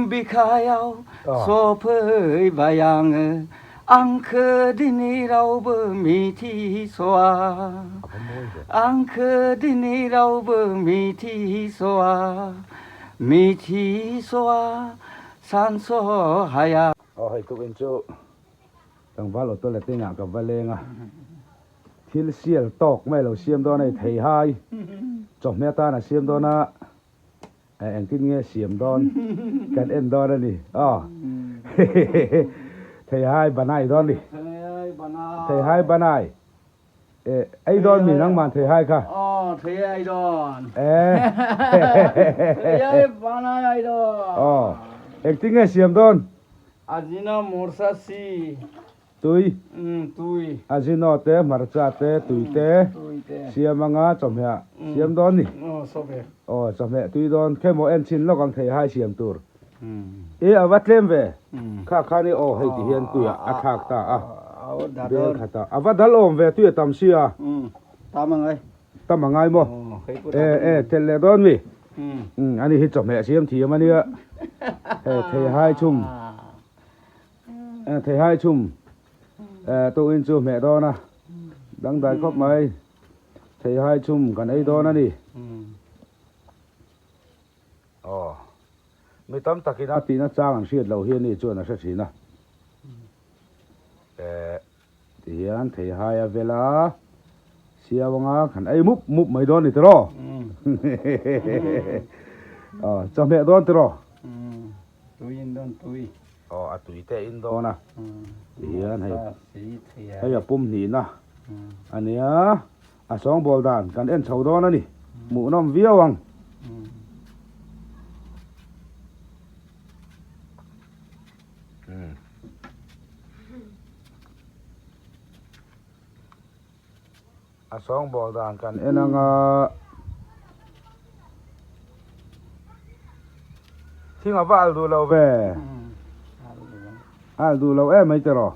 बिखायाव सफैबाय आङो आंखो दिनै रावबो मिथिस'आ आंखो दिनै रावबो मिथिस'आ मिथिस'आ सानस' हाया। Aw hei tukin chu tlangval auto la tengah ka va leng a, thil sial tawk mai lo siam dawn a ni thei hai, chawhmeh atan a siam dawn a, engtin nge siam dawn kan en dawn a ni aw thei hai banai dawn ni, thei hai banai. Eh, ei dawn mi nangman thei hai kha. Aw, thei ai dawn. Eh. Thei ai banai ai dawn. Aw, engtin nge siam dawn? Ajino morsa si. Tui. Umm, tui. Ajino te, hmarcha te, tui te. Tui te. Siam anga chawhmeh siam dawn ni. Aw, sawbe. Aw, chawhmeh tui dawn. Khemaw en chhin lawk ang thei hai siam tur. E a va tlem ve. Kha khan i aw hei ti hian tuiah a thlak ta a. Bel khat a. A va dal awm ve tui a tam si a. Tam a ngai. Tam a ngai maw? E e telh leh dawn mi? Ani hi chawhmeh siam thiam a nia. Hei theihai chhum. Theihai chhum tuin chu hmeh dawn a. Dangdai khawp mai. Theihai chhum kan ei dawn a ni. Aw. Mi tam takin a tihna chang an hriat loh hi ani chuan a hre thin a. Eh, tihian theihai a vel a, siau anga kan ei mup mup mai dawn ni tiraw? Aw, chawhmeh dawn tiraw? Tui in dawn tui. Aw, a tui te in dawn a. Tihian hei, hei a pum hnihna a nia. A sawngbawl dan kan en chho dawn a ni. Hmuhnawm viau ang. A sawngbawl dan kan en ang a. Thing a va al duh lo ve. Al duh lo em mai tiraw.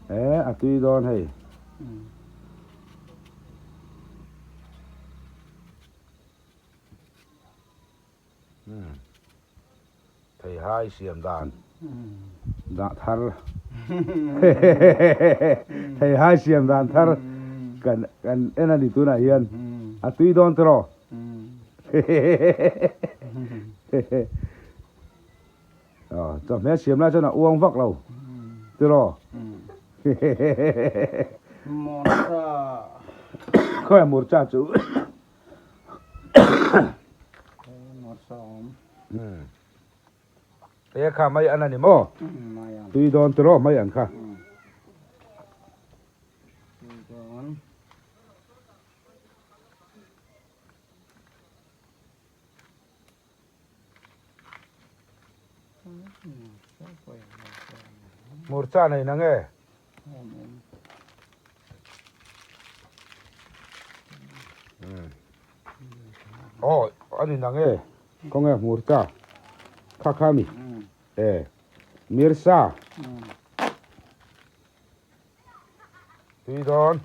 E a tui dawn hei. Theihai siam dan dah thar Theihai siam dan thar kan kan en a ni tunah hian a tui dawn tiraw. Aw, chawhmeh siam lai chuan a uang vak lo tiraw? Murcha. Khawi murcha chu? Murcha awm. E kha mai an ani maw? Mai an. Tui dawn tiraw mai an kha? Tui dawn. Murcha nei na nge? Aw a ni na nge? Khawnge murcha kha kha mi? E mirsa tui dawn.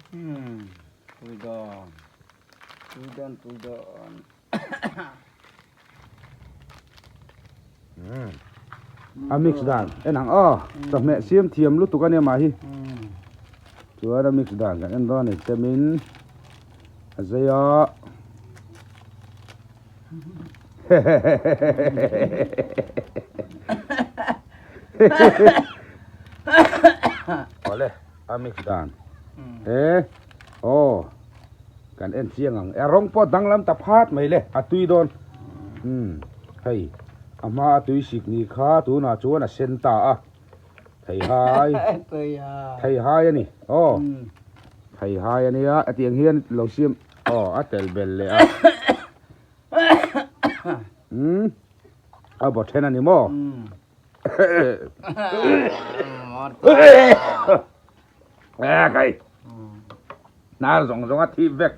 Tui dawn tui dawn tui dawn. A mix dan en ang aw chawhmeh siam thiam lutuk a nia mah hi chuan a mix dan kan en dawn a ni temin a zei a awle a mix dan e aw. Kan en chiang ang. A rawng pawh danglam ta phat mai le, a tui dawn. Umm, hei, a hma a tui sik ni kha tunah chuan a sen ta a. Theihai, theihai a ni, aw. Theihai a nia, hetiang hian lo siam, aw, a tel bel leh a. Umm, a baw then a ni maw? E kai hnar zawng zawng a thip vek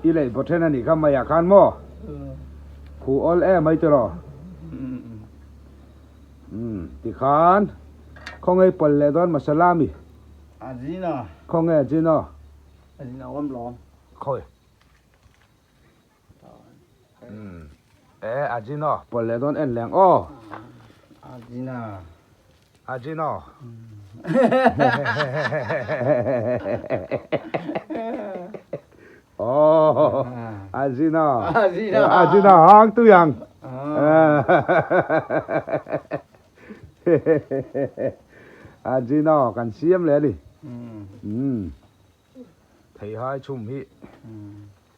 i lei baw then a nih kha mai ah khan maw khuh awl em mai tiraw umm tikhan khawnge i pawlh leh dawn masala mi khawnge ajino ajino awm lawm khawi. E Ajino pawlh leh dawn en leng aw. Ajina. Ajino. Aw Ajino. Ajino. Ajino hang tui ang. Ajino kan siam leh a ni. Umm. Theihai chhum hi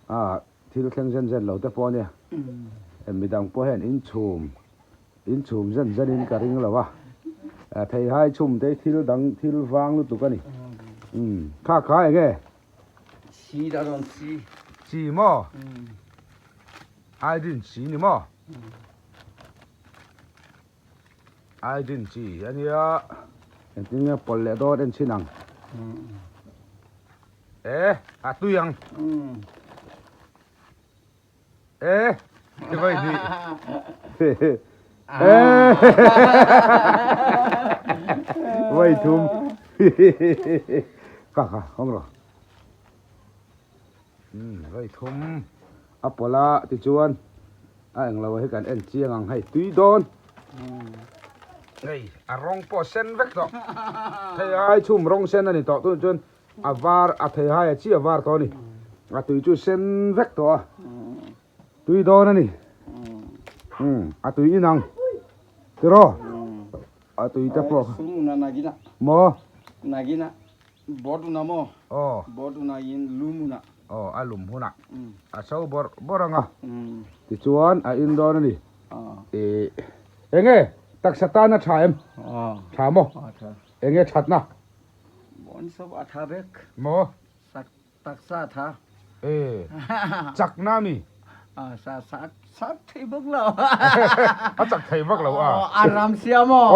a thil thleng zen zen lo te pawh a nia. Midang pawh hian inchhum inchhum zen zen in ka ring lo a. Theihai chhum te hi thil dang thil vang lutuk a ni. Umm kha kha eng nge? Chi dah dawn chi. Chi maw? Aidin chi ni maw? Aidin chi a nia. Engtin nge pawlh leh dawn en chhin ang. E a tui ang. E ti vai ni. E vai thum. Kha kha hawng rawh. Umm vai thum a pawlh a tichuan a englo hi kan en chiang ang hei tui dawn hei a rawng pawh a sen vek tawh thei ai chhum rawng sen a ni tawh tunah chuan a var a thei hai a chi a var tawh a ni a tui chu sen vek tawh a tui dawn a ni umm a tui inang tiraw a tui te pawh maw Bawt una maw? Aw. Bawt una in lum una. Aw, a lum hunah a so bawrh bawrh ang a, tichuan a in dawn a ni. Ih, eng nge taksa tan a tha em? Tha maw? Eng nge thatna? Bawn sawp a tha vek. Maw? Taksa a tha. E, chakna a mi? A, sa sa chak thei bawk lo. A chak thei vak lo a. A ram sia maw?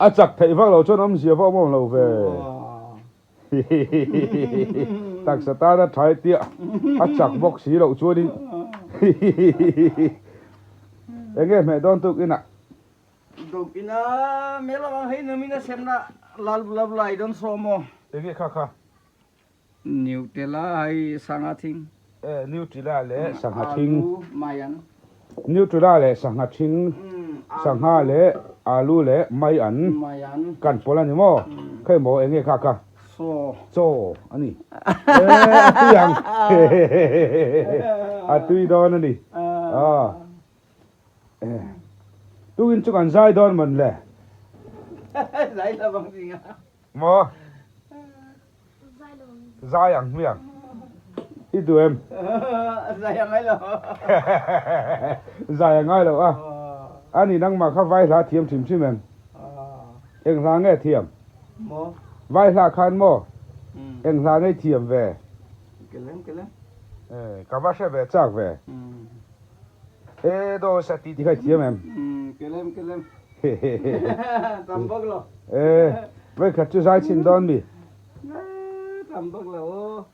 A chak thei vak lo chuan awmzia pawh a awm lo ve. Taksa tana thai tiah a chak bawk si loh chuanin eng nge hmeh dawn tuk inah? Dawkina mela hei namina semna lal lal lai don so maw? Enge kha kha? Nutella hei sangha thing. E Nutella leh sangha thing. Alu mai an. Nutella leh sangha thing. Sangha leh alu leh mai an. Mai an. Kan pawl a ni maw? Khawi maw enge kha kha? Chaw. Chaw a ni. E a tui ang. A tui dawn a ni. A. Tukin chu kan zai dawn mawn le? Zai lo ang ding a. Maw? Zai ang hmiang. I duh em? Zai a ngai lo. Zai a ngai lo a. Ani nangmah kha vai hla thiam hrim hrim em? Eng hla nge thiam? Maw? Vai hla khan maw? Eng hla nge thiam ve? Kelem kelem. Ka va hre ve chak ve. E dawsa ti ti kha i thiam em? Umm kelem kelem. Tam bawk lo. E vawikhat chu zai chhin dawn mi? Tam bawk lo aw.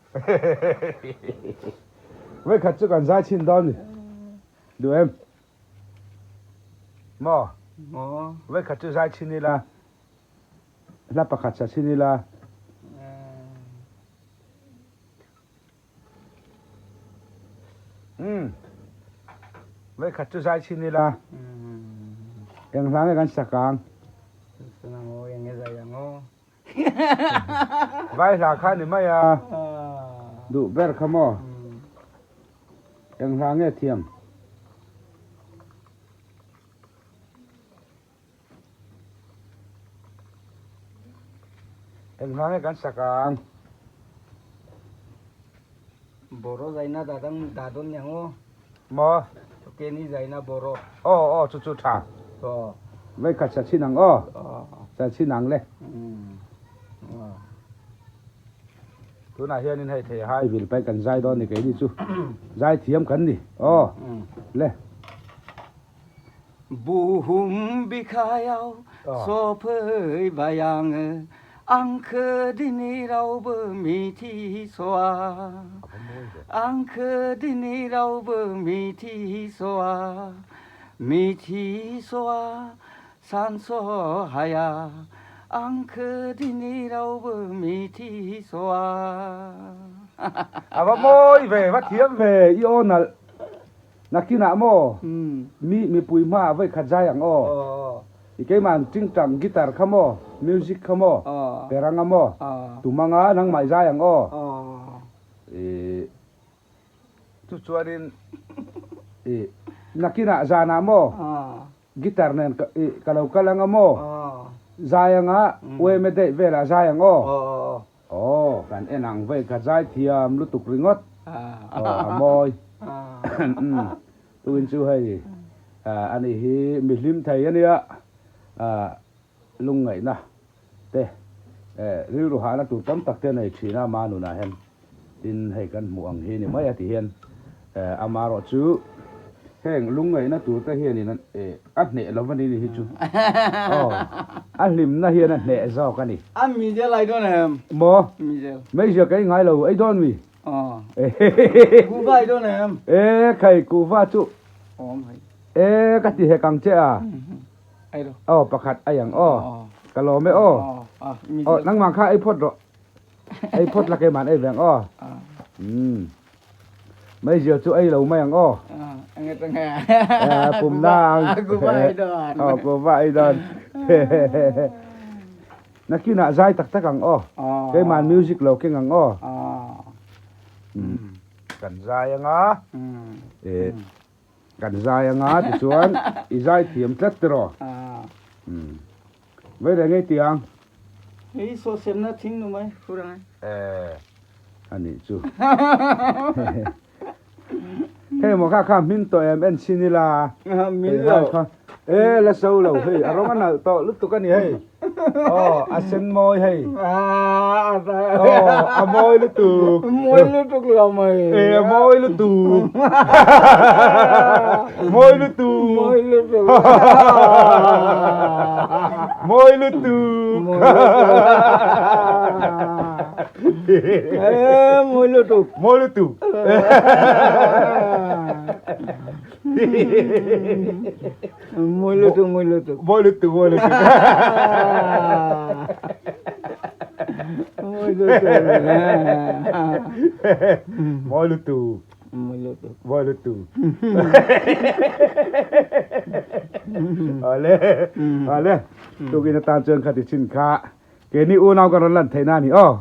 Vawikhat chu kan zai chhin dawn mi? Duh em? Maw? Maw. Vawikhat chu zai chhin ila. Hla pakhat sa chhin ila. Umm vawikhat chu zai chhin ila eng hla nge kan sak ang vai hla kha ni mai a duh ber kha maw eng hla nge thiam Eng hla nge kan sak ang? Boro zaina dadang dadon niang aw. Maw? Keni zaina boro. Aw aw chu chu tha. Aw. Vei khat sa chin ang aw. Sa chin ang le. Tunah hianin hei thei hai vil pai kan zai dawn ni keini chu. Zai thiam kan ni. Aw. Le. Buhum बिखायाव सफैबाय आङो आंखो दिनै रावबो मिथिस'आ आंखो दिनै रावबो मिथिस'आ मिथिस'आ सानस' हाया आंखो दिनै रावबो मिथिस'आ। A va mawi ve, va thiam ve, i aw nalh. Nakinah maw? Mi mipui hmaah vawi khat zai ang aw. I keimah tingtang guitar kha maw, music kha maw, peranga maw, tumanga nangmah i zai ang aw. I chu chuanin i nakinah zanah maw guitar nen i ka lo kal anga maw zai anga uaime daih velah zai ang aw. Aw kan en ang vei ka zai thiam lutuk ringawt aw a mawi tukin chu hei ani hi mi hlim thei ania lungngaihna te rilru hahna tur tam tak te nei thin a ama nunah hian tin hei kan hmuh ang hi ni mai a ti hian amarawh chu heng lungngaihna tur te hianin a hneh lo a ni hi chu aw a hlimna hian a hneh zawk a ni. A mizel ai dawn em? Maw? Mizel. Meizial ka ei ngai lo, ei dawn mi? Aw. Kuhva ei dawn em? E khai kuhva chu. Awm hei. E ka ti hek ang che a. Ei ro. Aw pakhat ei ang aw. Ka lawm e aw. Aw nangmah kha ei phawt rawh. Ei phawt la keimah ei ve ang aw. Umm. Meizial chu ei lo mai ang aw. Pum nang. Aw kuhva ei dawn. Nakinah zai tak tak ang aw. Keimah music lo keng ang aw. Kan zai anga. Kan zai anga tichuan i zai thiam tlat tiraw. Vei reng ei tiang. Hei saw semna thing nu mai fur angai. Eh anih chu. Hei maw kha kha hmin tawh em en chhin ila. Min lo. Eh la so lo hei a rawng a nalh tawh lutuk a ni hei. Aw a sen mawi hei. Aw a mawi lutuk. Mawi lutuk lo mai. Eh a mawi lutuk. Mawi lutuk. Mawi lutuk. Mawi lutuk. Eh mawi lutuk. Mawi lutuk. Mawi lutuk mawi lutuk. Mawi lutuk mawi lutuk. Mawi lutuk. Mawi lutuk. Mawi lutuk. Mawi lutuk. Ale ale tukin atan chuan khati chin kha keini unau kan rawn lan theihna a ni aw.